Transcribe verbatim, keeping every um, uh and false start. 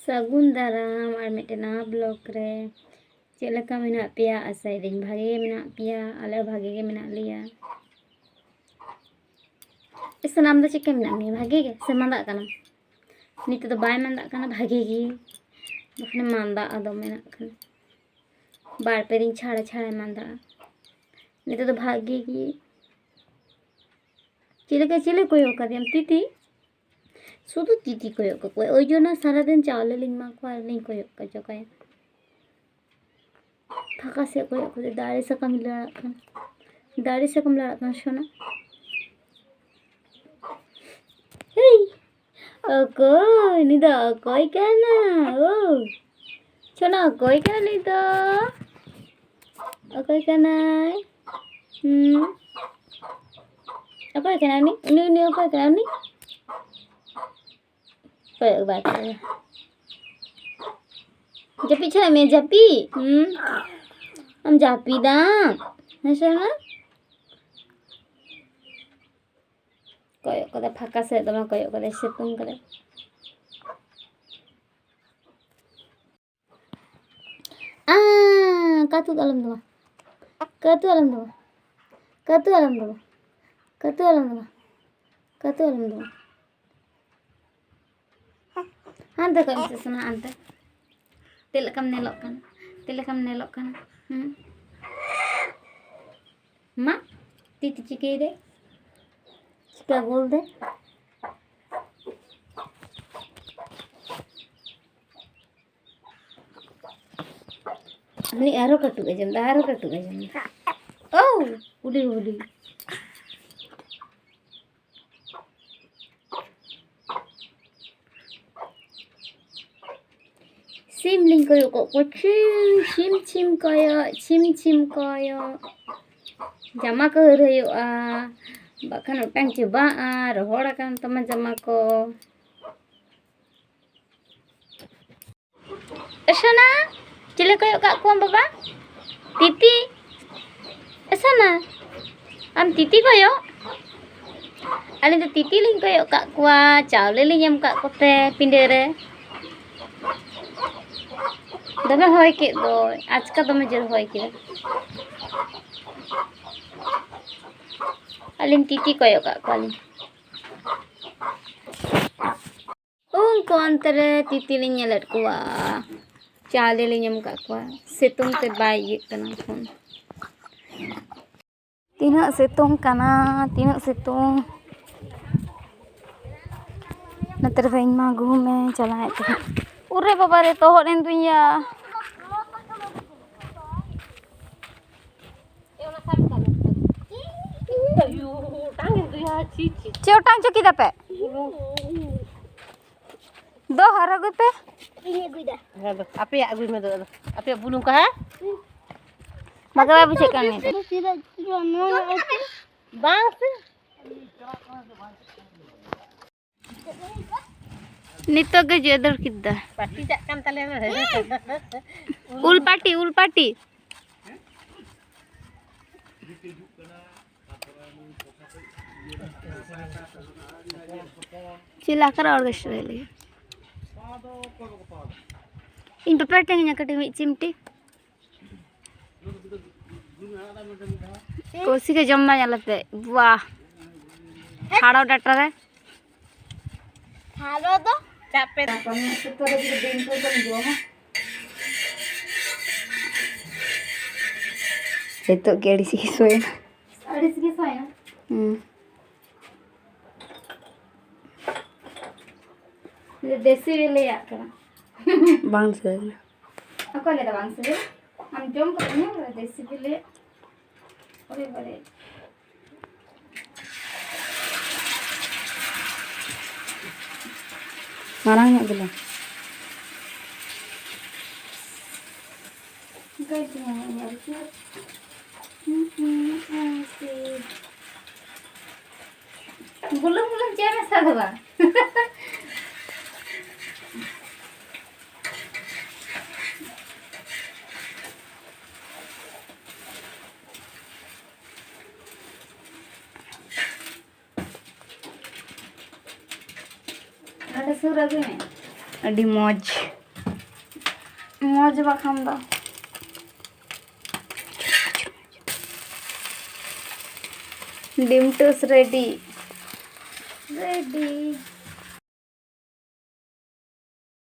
ᱥᱟᱹᱜᱩᱱ ᱫᱟᱨᱟᱢ ᱟᱨ ᱢᱤᱫᱴᱮᱱ ᱱᱟᱣᱟ ᱵᱞᱚᱜ ᱨᱮ᱾ ᱪᱮᱫ ᱞᱮᱠᱟ ᱢᱮᱱᱟᱜ ᱯᱮᱭᱟ? ᱟᱥᱟᱭᱮᱫᱟᱹᱧ ᱵᱷᱟᱜᱮ ᱜᱮ ᱢᱮᱱᱟᱜ ᱯᱮᱭᱟ᱾ ᱟᱞᱮ ᱦᱚᱸ ᱵᱷᱟᱜᱮ ᱜᱮ ᱢᱮᱱᱟᱜ ᱞᱮᱭᱟ᱾ ᱮ ᱥᱟᱱᱟᱢ ᱫᱚ ᱪᱮᱫᱠᱟ ᱢᱮᱱᱟᱜ ᱢᱮᱭᱟ? ᱵᱷᱟᱜᱮ ᱜᱮ ᱥᱮ ᱢᱟᱸᱫᱟᱜ ᱠᱟᱱᱟᱢ? ᱱᱤᱛᱚᱜ ᱫᱚ ᱵᱟᱭ ᱢᱟᱸᱫᱟᱜ ᱠᱟᱱᱟ, ᱵᱷᱟᱜᱮ ᱜᱮ᱾ ᱵᱟᱠᱷᱟᱱ ᱢᱟᱸᱫᱟᱜᱼᱟ ᱫᱚᱢᱮ ᱱᱟᱜ ᱠᱷᱟᱱ᱾ ᱵᱟᱨ ᱯᱮ ᱫᱤᱱ ᱪᱷᱟᱲᱟ ᱪᱷᱟᱲᱟᱭ ᱢᱟᱸᱫᱟᱜᱼᱟ᱾ ᱱᱤᱛᱚᱜ ᱫᱚ ᱵᱷᱟᱜᱮ ᱜᱮ᱾ ᱪᱮᱫ ᱞᱮᱠᱟ ᱪᱤᱞᱤ ᱠᱚᱭᱚᱜ ᱠᱟᱫᱮᱭᱟᱢ? ᱛᱤᱛᱤ? ᱥᱩᱫᱷᱩ ᱛᱤᱛᱤ ᱠᱚᱭᱚᱜ ᱠᱟᱠᱚᱣᱟᱭ, ᱳᱭ ᱡᱚᱱᱱᱚ ᱥᱟᱨᱟᱫᱤᱱ ᱪᱟᱣᱞᱮ ᱞᱤᱧ ᱮᱢᱟ ᱠᱚᱣᱟ ᱟᱨ ᱞᱤᱧ ᱠᱚᱭᱚᱜ ᱠᱟᱡᱚ ᱠᱟᱭᱟ᱾ ᱯᱷᱟᱸᱠᱟ ᱥᱮᱫ ᱠᱚᱭᱚᱜ ᱠᱟᱛᱮ ᱫᱟᱨᱮ ᱥᱟᱠᱟᱢ ᱞᱟᱲᱟᱜ ᱠᱟᱱᱟ, ᱫᱟᱨᱮ ᱥᱟᱠᱟᱢ ᱞᱟᱲᱟᱜ ᱠᱟᱱᱟ ᱥᱳᱱᱟ᱾ ᱦᱮᱭ, ᱚᱠᱚᱭ ᱱᱩᱭ ᱫᱚ? ᱚᱠᱚᱭ ᱠᱟᱱᱟ? ᱳ ᱥᱳᱱᱟ, ᱚᱠᱚᱭ ᱠᱟᱱᱟ ᱱᱩᱭ ᱫᱚ? ᱚᱠᱚᱭ ᱠᱟᱱᱟᱭ? ᱦᱩᱸ? ᱚᱠᱚᱭ ᱠᱟᱱᱟᱭ ᱩᱱᱤ? ᱩᱱᱤ, ᱩᱱᱤ ᱚᱠᱚᱭ ᱠᱟᱱᱟᱭ ᱩᱱᱤ? ᱠᱚᱭᱚᱜ ᱵᱟᱭ ᱠᱚᱭᱚᱜ᱾ ᱡᱟᱹᱯᱤᱫ ᱥᱟᱱᱟᱭᱮᱫ ᱢᱮᱭᱟ? ᱡᱟᱹᱯᱤᱫ? ᱦᱩᱸ? ᱟᱢ ᱡᱟᱹᱯᱤᱫᱟᱢ? ᱦᱮᱸ ᱥᱮ ᱵᱟᱝ? ᱠᱚᱭᱚᱜ ᱠᱟᱫᱟᱭ ᱯᱷᱟᱸᱠᱟ ᱥᱮᱫ, ᱫᱚᱢᱮ ᱠᱚᱭᱚᱜ ᱠᱟᱫᱟᱭ, ᱥᱤᱛᱩᱝ ᱠᱟᱫᱟᱭ᱾ ᱟᱸ, ᱠᱟᱹᱛᱩ ᱫᱚ ᱟᱞᱚᱢ ᱫᱚᱢᱟ᱾ ᱠᱟᱹᱛᱩ ᱟᱞᱚᱢ ᱫᱚᱢᱟ᱾ ᱠᱟᱹᱛᱩ ᱟᱞᱚᱢ ᱫᱚᱢᱟ᱾ ᱠᱟᱹᱛᱩ ᱟᱞᱚᱢ ᱫᱚᱢᱟ᱾ ᱠᱟᱹᱛᱩ ᱟᱞᱚᱢ ᱫᱚᱢᱟ᱾ ᱦᱟᱱᱛᱮ ᱠᱚᱭᱚᱜ ᱢᱮᱥᱮ ᱥᱳᱱᱟ, ᱦᱟᱱᱛᱮ᱾ ᱪᱮᱫ ᱞᱮᱠᱟᱢ ᱧᱮᱞᱚᱜ ᱠᱟᱱᱟ? ᱪᱮᱫ ᱞᱮᱠᱟᱢ ᱧᱮᱞᱚᱜ ᱠᱟᱱᱟ? ᱦᱩᱸ? ᱢᱟ, ᱛᱤᱛᱤ ᱪᱤᱠᱟᱹᱭ ᱫᱟᱭ? ᱪᱤᱠᱟ ᱜᱳᱞ ᱫᱟᱭ? ᱩᱱᱤ ᱟᱨᱦᱚᱸ ᱠᱟᱹᱴᱩᱵ ᱮ ᱡᱚᱢ ᱫᱟ, ᱟᱨᱦᱚᱸ ᱠᱟᱹᱴᱩᱵ ᱮ ᱡᱚᱢ ᱫᱟ᱾ ᱳ, ᱩᱰᱤ ᱩᱰᱤ᱾ ᱥᱤᱢ ᱞᱤᱧ ᱠᱚᱭᱚᱜ ᱠᱚᱜ ᱠᱚᱣᱟ, ᱪᱷᱤᱢ, ᱪᱷᱤᱢ, ᱪᱷᱤᱢ ᱠᱚᱭᱚᱜ, ᱪᱷᱤᱢ, ᱪᱷᱤᱢ ᱠᱚᱭᱚᱜ᱾ ᱡᱟᱢᱟ ᱠᱚ ᱦᱟᱹᱨ ᱦᱩᱭᱩᱜᱼᱟ, ᱵᱟᱠᱷᱟᱱ ᱚᱴᱟᱝ ᱪᱟᱵᱟᱜᱼᱟ, ᱨᱚᱦᱚᱲ ᱟᱠᱟᱱ ᱛᱟᱢᱟ ᱡᱟᱢᱟ ᱠᱚ᱾ ᱮ ᱥᱳᱱᱟ, ᱪᱤᱞᱤ ᱠᱚᱭᱚᱜ ᱠᱟᱜ ᱠᱚᱣᱟᱢ ᱵᱟᱵᱟ? ᱛᱤᱛᱤ? ᱮ ᱥᱳᱱᱟ, ᱟᱢ ᱛᱤᱛᱤ ᱠᱚᱭᱚᱜ? ᱟᱹᱞᱤᱧ ᱫᱚ ᱛᱤᱛᱤ ᱞᱤᱧ ᱠᱚᱭᱚᱜ ᱠᱟᱜ ᱠᱚᱣᱟ, ᱪᱟᱣᱞᱮ ᱞᱤᱧ ᱮᱢ ᱠᱟᱜ ᱠᱚᱛᱮ ᱯᱤᱸᱰᱟᱹ ᱨᱮ᱾ ᱫᱚᱢᱮ ᱦᱚᱭ ᱠᱮᱫ ᱫᱚᱭ, ᱟᱪᱠᱟ ᱫᱚᱢᱮ ᱡᱳᱨ ᱦᱚᱭ ᱠᱮᱫᱟ᱾ ᱟᱹᱞᱤᱧ ᱛᱤᱛᱤ ᱠᱚᱭᱚᱜ ᱠᱟᱜ ᱠᱚᱣᱟᱞᱤᱧ᱾ ᱩᱱᱠᱩ ᱚᱱᱛᱮ ᱨᱮ ᱛᱤᱛᱤ ᱞᱤᱧ ᱧᱮᱞᱮᱫ ᱠᱚᱣᱟ, ᱪᱟᱣᱞᱮ ᱞᱤᱧ ᱮᱢ ᱠᱟᱜ ᱠᱚᱣᱟ᱾ ᱥᱤᱛᱩᱝ ᱛᱮ ᱵᱟᱭ ᱤᱭᱟᱹᱜ ᱠᱟᱱᱟ ᱮᱠᱷᱚᱱ᱾ ᱛᱤᱱᱟᱹᱜ ᱥᱤᱛᱩᱝ ᱠᱟᱱᱟ, ᱛᱤᱱᱟᱹᱜ ᱥᱤᱛᱩᱝ᱾ ᱱᱚᱛᱮ ᱨᱮᱫᱚ ᱤᱧ ᱢᱟ ᱜᱩᱦᱩᱢᱮ ᱪᱟᱞᱟᱣᱮᱫ ᱛᱟᱦᱮᱸᱫ᱾ ᱩᱨᱮ ᱵᱟᱵᱟ ᱨᱮ, ᱛᱚᱦᱚᱫ ᱮᱱ ᱫᱩᱧ ᱭᱟ᱾ ᱪᱮᱫ ᱚᱴᱟᱝ ᱪᱚ ᱠᱮᱫᱟ ᱯᱮ? ᱫᱚ ᱦᱟᱨ ᱟᱹᱜᱩᱭ ᱯᱮ᱾ ᱤᱧ ᱟᱹᱜᱩᱭᱫᱟ᱾ ᱦᱮᱸ, ᱫᱚ ᱟᱯᱮᱭᱟᱜ ᱟᱹᱜᱩᱭ ᱢᱮ, ᱫᱚ ᱟᱫᱚ ᱟᱯᱮᱭᱟᱜ ᱵᱩᱞᱩᱝ ᱠᱚ, ᱦᱮᱸ? ᱵᱟᱜᱟᱣ ᱵᱩᱡᱷᱟᱹᱜ ᱠᱟᱱ ᱜᱮᱭᱟ᱾ ᱵᱟᱝ ᱥᱮ᱾ ᱱᱤᱛᱚᱜ ᱜᱮ ᱡᱚᱭ ᱫᱟᱹᱲ ᱠᱮᱫᱟ᱾ ᱯᱟᱴᱤ ᱪᱟᱜ ᱠᱟᱱ ᱛᱟᱞᱮᱭᱟ ᱱᱚᱰᱮ᱾ ᱩᱞ ᱯᱟᱴᱤ, ᱩᱞ ᱯᱟᱴᱤ᱾ ᱪᱮᱫ ᱞᱮᱠᱟ ᱨᱮ orchestra ᱞᱟᱹᱜᱤᱫ? ᱤᱧ ᱯᱟᱯᱟ ᱴᱷᱮᱱ ᱤᱧ ᱠᱟᱹᱴᱤᱡ ᱢᱤᱫ ᱪᱤᱢᱴᱤ᱾ ᱠᱚᱥᱤ ᱜᱮ ᱡᱚᱢ ᱫᱟ, ᱧᱮᱞ ᱟᱯᱮ᱾ ᱵᱟᱦ, ᱦᱟᱲᱚ ᱰᱟᱴᱟ ᱨᱮ᱾ ᱦᱟᱲᱚ ᱫᱚ ᱪᱟᱯᱮ᱾ ᱱᱤᱛᱚᱜ ᱜᱮ ᱟᱹᱲᱤᱥ ᱜᱮ ᱥᱚᱭᱮᱱᱟ᱾ ᱟᱹᱲᱤᱥ ᱜᱮ ᱥᱚᱭᱮᱱᱟ? ᱦᱩᱸ᱾ ᱫᱮᱥᱤ ᱵᱤᱞᱤᱭᱟᱜ ᱠᱟᱱᱟ᱾ ᱵᱟᱝ ᱥᱤᱵᱤᱞ ᱠᱟᱱᱟ᱾ ᱚᱠᱚᱭ ᱞᱟᱹᱭᱫᱟ ᱵᱟᱝ ᱥᱤᱵᱤᱞ? ᱟᱢ ᱡᱚᱢ ᱠᱟᱛᱮ ᱧᱮᱞ ᱠᱟᱫᱟ ᱫᱮᱥᱤ ᱵᱤᱞᱤᱭᱟᱜ? ᱚᱨᱮ ᱵᱟᱵᱟᱨᱮ᱾ ᱢᱟᱨᱟᱝ ᱧᱚᱜ ᱵᱮᱞᱟ᱾ ᱚᱱᱠᱟᱭ ᱛᱤᱧᱟ ᱤᱧᱟᱹᱜ ᱨᱩᱴᱤ᱾ ᱦᱩᱸ, ᱦᱩᱸ, ᱦᱩᱸ, ᱦᱩᱸ᱾ ᱵᱩᱞᱩᱝ ᱵᱩᱞᱩᱝ ᱪᱮᱫ ᱢᱮᱥᱟ ᱫᱚ ᱵᱟᱝ? ᱱᱚᱰᱮ ᱥᱩᱨ ᱟᱹᱜᱩᱭ ᱢᱮ᱾ ᱟᱹᱰᱤ ᱢᱚᱡᱽ᱾ ᱢᱚᱡᱽ ᱵᱟᱠᱷᱟᱱ ᱫᱚ᱾ ᱰᱤᱢ ᱴᱳᱥᱴ ᱨᱮᱰᱤ᱾ ᱨᱮᱰᱤ᱾